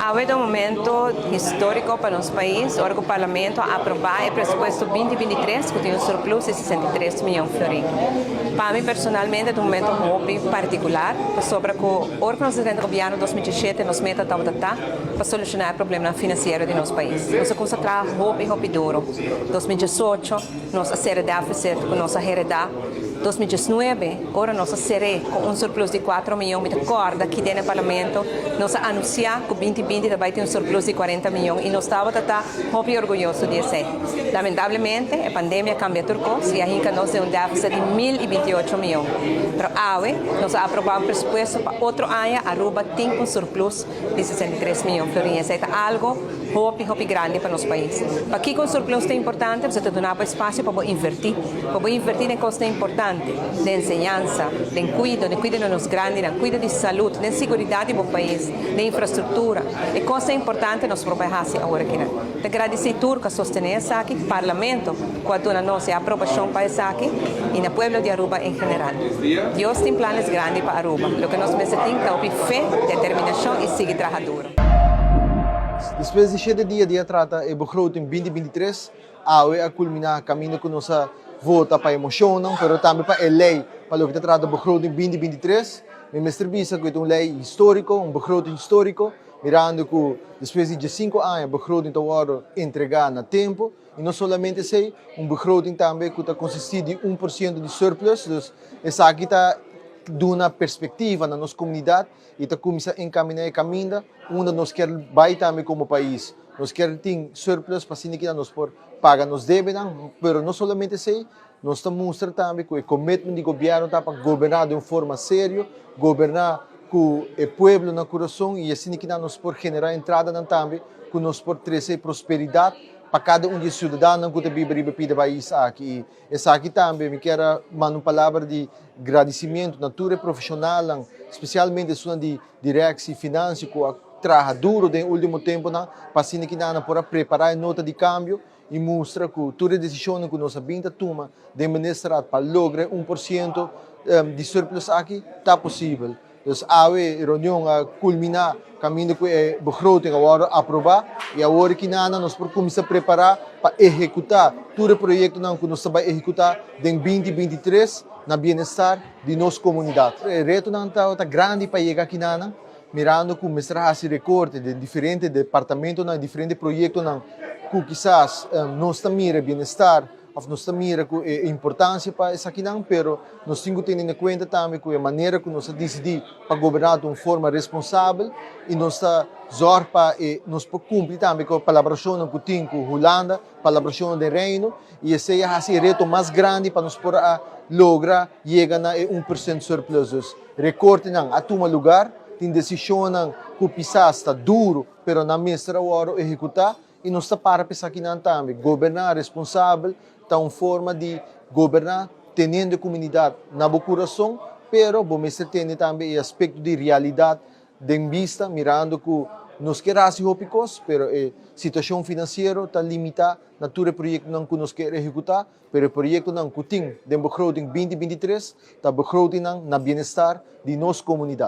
Awe ta un momento historico pa nos pais, ora cu Parlamento a aproba e presupuesto 2023 cu tin un surplus di 63 miyon florin. Pa mi personalmente ta un momento hopi particular, pasobra cu ora cu nos a drenta gobierno 2017 nos meta tabata ta pa soluciona e problemanan financiero di nos pais. Nos a cuminsa traha hopi hopi duro. 2018 nos a cera deficit cu nos a hereda. 2019, ora nos a cer'e cu un surplus di 4 miyon, mi ta corda aki den e Parlamento, nos a anuncia cu 2020 ta bay tin un surplus di 40 miyon y nos tabata ta hopi orguyoso di esey. Lamentablemente, e pandemia a cambia tur cos y a hinca nos den un deficit di 1028 miyon. Pero awe, nos a aproba un presupuesto pa otro aña Aruba tin un surplus di 63 miyon florin. Esey ta algo hopi, hopi grandi pa nos pais. Pakico un surplus ta importante? Pasobra ta duna bo espacio pa bo inverti. Pa bo inverti den cosnan importante, den enseñansa, den cuido, den cuido di nos grandinan, cuido di salud, den siguridad di bo pais, den infrastructura. E cosnan importante nos por bay haci awor akinan. Ta gradici tur cu a sostene esaki, Parlamento cu a duna nos e aprobacion pa esaki y na pueblo di Aruba en general. Dios tin planes grandi pa Aruba. Loke nos mester tin ta hopi fe, determinacion y sigui traha duro. Despues di shete dia di a trata e begroting 2023, awe a culmina caminda cu nos a vota pa e mocionnan, pero tambe pa e ley pa loke ta trata begroting 2023. Mi mester bisa cu e ta un ley historico, un begroting historico, mirando cu despues di 15 aña begroting ta wordo entrega na tempo, y no solamente esey, un begroting tambe cu ta consisti di 1% di surplus, dus esaki ta duna perspectiva na nos comunidad y ta cuminsa encamina e caminda unda nos kier bay tambe como pais. Nos kier tin surplus pa asina cu nos por paga nos debenan, pero no solamente esey, nos ta mustra tambe cu e commitment di gobierno ta pa goberna di un forma serio, goberna cu e pueblo na curason y asina cu nos por genera entradanan tambe, cu nos por trece prosperidad pa cada un di ciudadanonan cu ta biba riba pida pais aki. Y esaki tambe, mi kier manda un palabra di gradicimento na tur profesional, especialmente esunnan di directie financiero cu a traha duro den ultimo temponan, pa asina cu nan por prepara e nota di cambio y mustra cu tur e decision cu nos a bin ta tuma den ministerraad pa logra 1% di surplus aki ta posibel. Dus awe reunion a culmina caminda cu e begroting awor aproba y awor cu nos por cuminsa prepara pa ehecuta tur e proyectonan cu nos ta bay ehecuta den 2023 na bienestar di nos comunidad. E retonan ta grandi pa yega aki nana, mirando cu mester haci recorte di diferente departamentonan, diferente proyectonan cu kisas nos ta mira bienestar of nos ta mira cu e importancia pa esakinan, pero nos tin cu tene na cuenta tambe cu e manera cu nos a dicidi pa goberna di un forma responsabel y nos ta zorg pa nos por cumpli tambe cu e palabracion cu tin cu Hulanda, palabracion di Reino, y esey ta e reto mas grandi pa nos por a logra yega na 1% surplus. Dus recortenan a tuma lugar, tin decision cu kisas ta duro, pero nan mester awor ehecuta y nos ta para pensa aki tambe. Goberna responsabel ta un forma di goberna teniendo e comunidad na bo curason, pero bo mester tene tambe e aspecto di realidad den bista, mirando cu nos kier haci hopi cos, pero e situacion financiero ta limita na tur proyectonan cu nos kier ehecuta, pero e proyectonan cu tin den begroting 2023 ta begrotingnan na bienestar di nos comunidad.